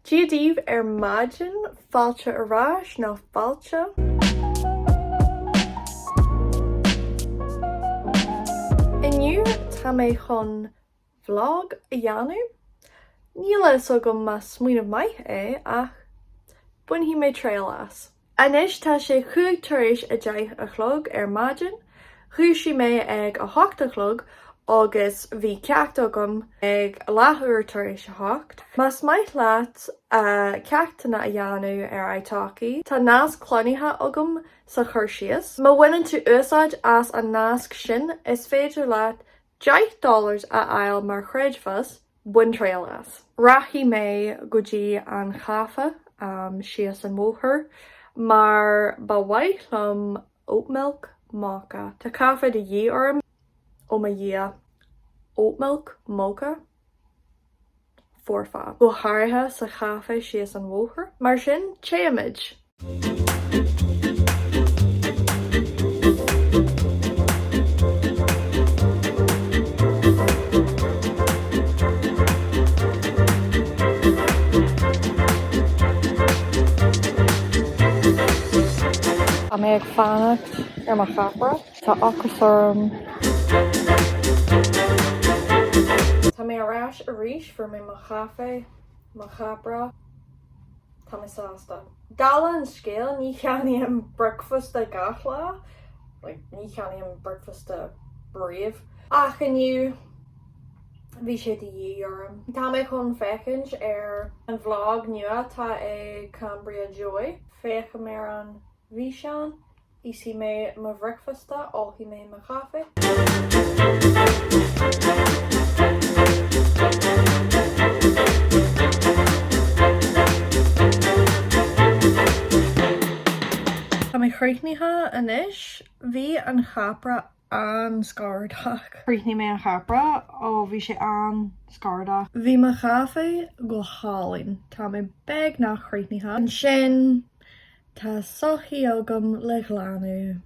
Dia daoibh ar maidin, fáilte ar ais nó fáilte. Inniu tá mé chun vlog a dhéanamh. Níl a fhios agam más smaoineamh maith é ach bainfidh mé triail as. Anois tá sé chúig tar éis 10 a chlog ar maidin. Dhúisigh mé ag 8 a chlog agus bhí ceacht agam ag leathuair tar éis a hocht. Más maith leat ceachtanna a dhéanamh ar iTalki, tá nasc cláraithe agam sa chur síos. Má bhaineann tú úsáid as an nasc sin, is féidir leat $10 dollars a fháil mar chreidmheas. Bain triail as. Rachaidh mé go dtí an chaife síos an bhóthar mar ba mhaith liom oat milk mocha. Tá caife de dhíth orm, ó mo Dhia, oat milk mocha foirfe. Go háirithe sa chaife síos an bhóthar. Mar sin, téimid! Tá mé ag fanacht ar mo chapaire. Tá ocras orm. Tá mé ar ais arís, fuair mé mo chaife, mo chapaire. Tá mé sásta. Dála an scéil, ní cheannaím bricfeasta gach lá, like, ní cheannaím bricfeasta riamh. Ach inniu, bhí sé de dhíth orm. Tá mé chun féachaint ar an vlog nua atá ag Cambria Joy. Féachaim ar an bhfíseán. Íosfaidh mé mo bhricfeasta, ólfaidh mé mo chaife. Tá mé críochnaithe anois. Bhí an chapaire an-scamhardach. Chríochnaigh mé an chapaire, ó bhí sé an-scamhardach. Bhí mo chaife go hálainn. Tá mé beagnach críochnaithe. Ansin Tá soithí agam le glanadh.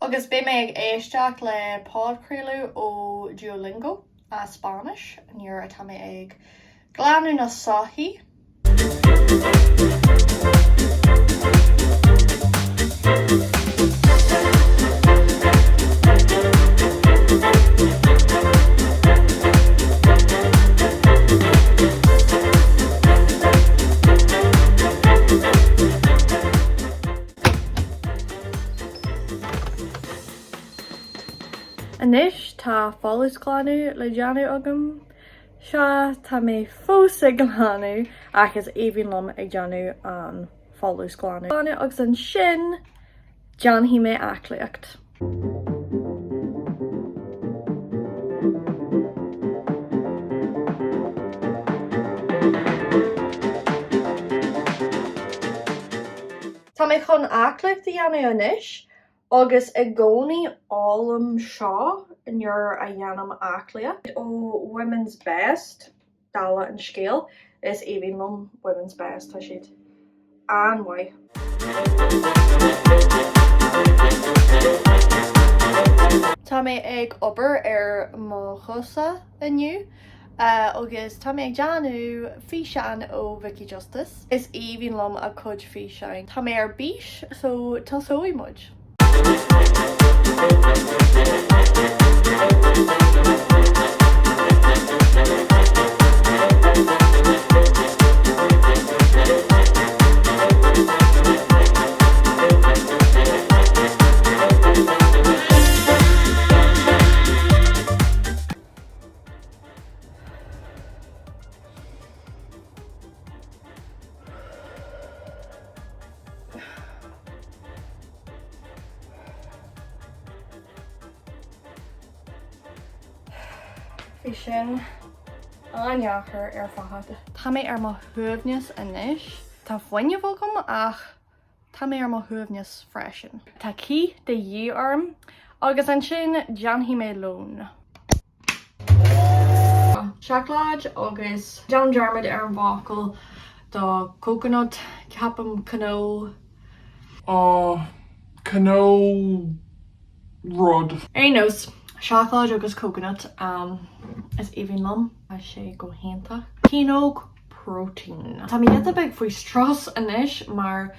Agus beidh mé ag éisteacht le podchraoladh ó Duolingo as Spáinnis nuair atá mé ag glanadh na soithí. Anois tá folúsghlanadh le déanamh agam. Sea, tá mé fós ag glanadh ach is aoibhinn liom ag déanamh an folúsghlanadh. Agus ansin déanfaidh mé aclaíocht. Tá mé chun aclaíocht a dhéanamh anois Agus i gcónaí ólaim seo nuair a dhéanaim aclaíocht. Ó Women's Best, dála an scéil, is aoibhinn liom Women's Best, tá siad an-mhaith. Tá mé ag obair ar mo chosa inniu agus tá mé ag déanamh físeán ó Vicky Justice. Is aoibhinn liom a cuid físeáin. Tá mé ar bís so tosóidh muid. Bhí sin an-deacair ar fad. Tá mé ar mo shuaimhneas anois. Tá fuinneamh agam ach Tá mé ar mo shuaimhneas freisin. Tá cith de dhíth orm agus ansin déanfaidh mé lón. Seacláid agus déanaim dearmad ar an bhfocal do coconut, ceapaim cnó. Á, cnó. rud. Ar aon nós, seacláid agus coconut is aoibhinn liom, tá sé go hiontach. Caoineog protein. Tá mé giota beag faoi strus anois mar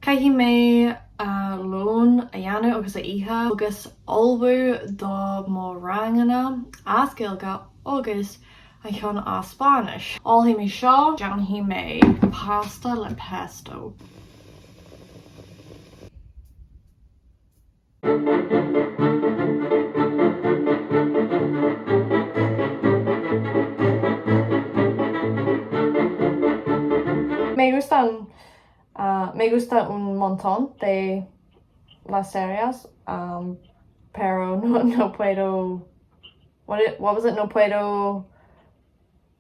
caithfidh mé lón a dhéanamh agus a ithe agus ullmhú do mo ranganna as Gaeilge agus an ceann as Spáinnis. Ólfaidh mé seo, déanfaidh mé pasta le pesto. Me gustan me gusta un montón de las series pero no no puedo what what was it no puedo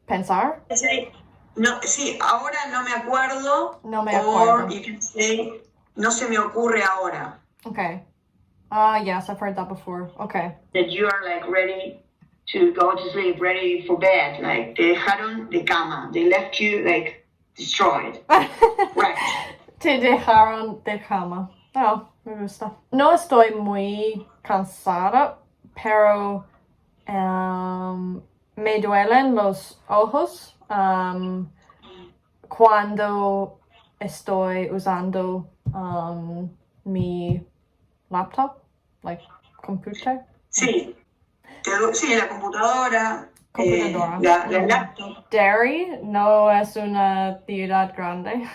pensar? No, sí, ahora no me acuerdo. No me acuerdo. Or you can say, no se me ocurre ahora. Okay. Ah, yes, I've heard that before. Okay. That you are like ready to go to sleep, ready for bed. Like, te dejaron de cama. They left you like destroyed. Wrecked. Te dejaron de cama. Oh, me gusta. No estoy muy cansada, pero um, me duelen los ojos um, cuando estoy usando um, mi laptop, like computer. Sí, sí, la computadora, computadora. Eh, la, la laptop. Derry no es una ciudad grande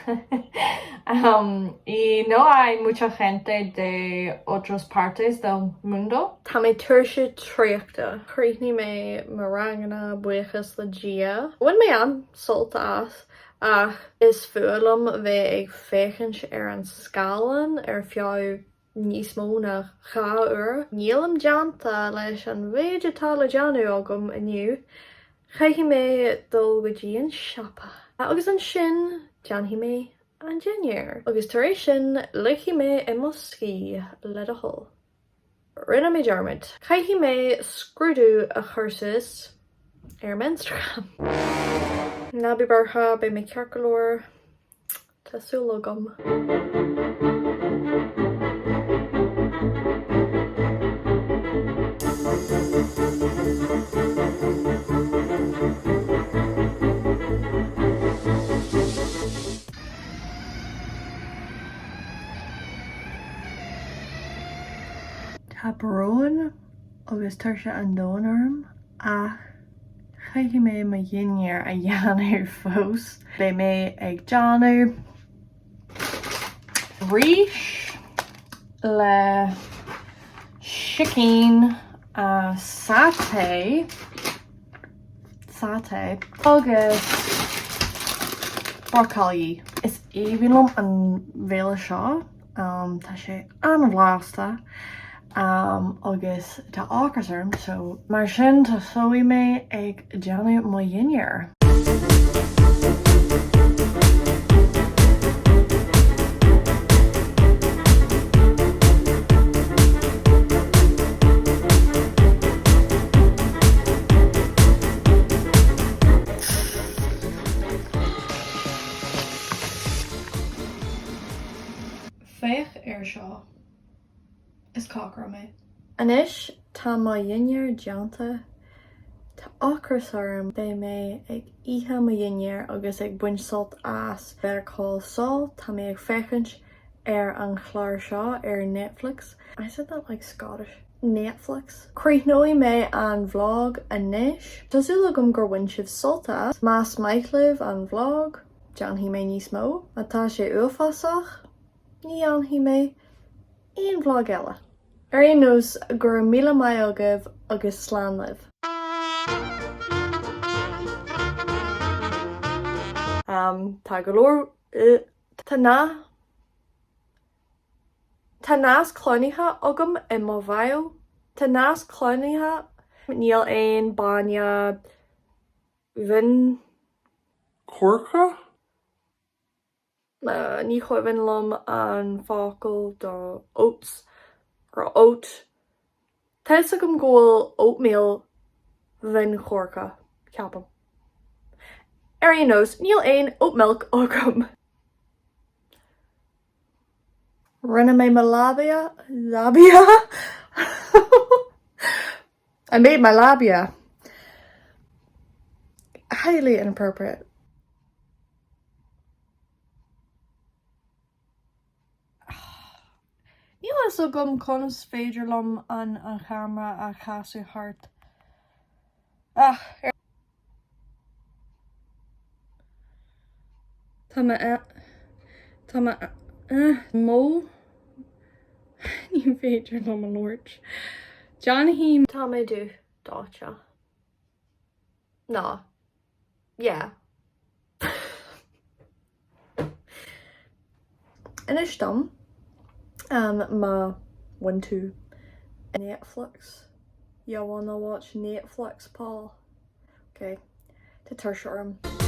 um, y no hay mucha gente de otras partes del mundo. Tá mé tuirseach traochta. Chríochnaigh mé mo ranganna, buíochas le Dia. Bhain mé an-sult as ach is fuath liom bheith ag féachaint ar an scáileán ar feadh níos mó ná 2 uair. Nílim déanta leis an mhéid atá le déanamh agam inniu. Caithfidh mé dul go dtí an siopa agus ansin déanfaidh mé an dinnéar. Agus tar éis sin luífidh mé i mo scíth, le do thoil. Rinne mé dearmad. Caithfidh mé scrúdú a chur suas ar m'Instagram. Ná bí buartha, beidh mé ceart go leor. Tá súil agam. Tá brón agus tuirse an domhain orm ach Caithfidh mé mo dhinnéar a dhéanamh fós. Beidh mé ag déanamh rís le sicín satay, satay agus brocailí. Is aoibhinn liom an bhéile seo. Tá sé an-bhlasta agus tá ocras orm so mar sin tosóidh mé ag déanamh mo dhinnéar. Féach air seo. Is cócaire mé. Anois tá mo dhinnéar déanta. Tá ocras orm. Beidh mé ag ithe mo dhinnéar agus ag baint sult as Better Call Saul. Tá mé ag féachaint ar an chlár seo ar Netflix. I said that like Scottish. Netflix. Críochnóidh mé an vlog anois. Tá súil agam gur bhain sibh sult as. Más maith libh an vlog, déanfaidh mé níos mó. Má tá sé uafásach, ní dhéanfaidh mé aon vlog eile. Ar aon nós, go raibh míle maith agaibh agus slán libh. Tá go leor Tá na Tá nasc cleamhnaithe agam i mo bhio. Tá nasc cleamhnaithe Níl aon bainne mhin. Coirce? Ní cuimhin liom an focal do oats or oat. Tá fhios agam go bhfuil oatmeal mhin choirce, ceapaim. Ar aon nós, níl aon oat milk agam. Rinne mé mo lábia, lábia? I made my labia. Highly inappropriate. Níl a fhios agam conas féidir liom an an cheamara a chasadh thart. Ach ar. Tá mé tá mé mó ní féidir liom a labhairt. Déanfaidh. Tá mé dubh dóite. Ná. Yeah. Inis dom má bhain tú Netflix. You wanna watch Netflix, Paul? Ok, tá tuirse orm.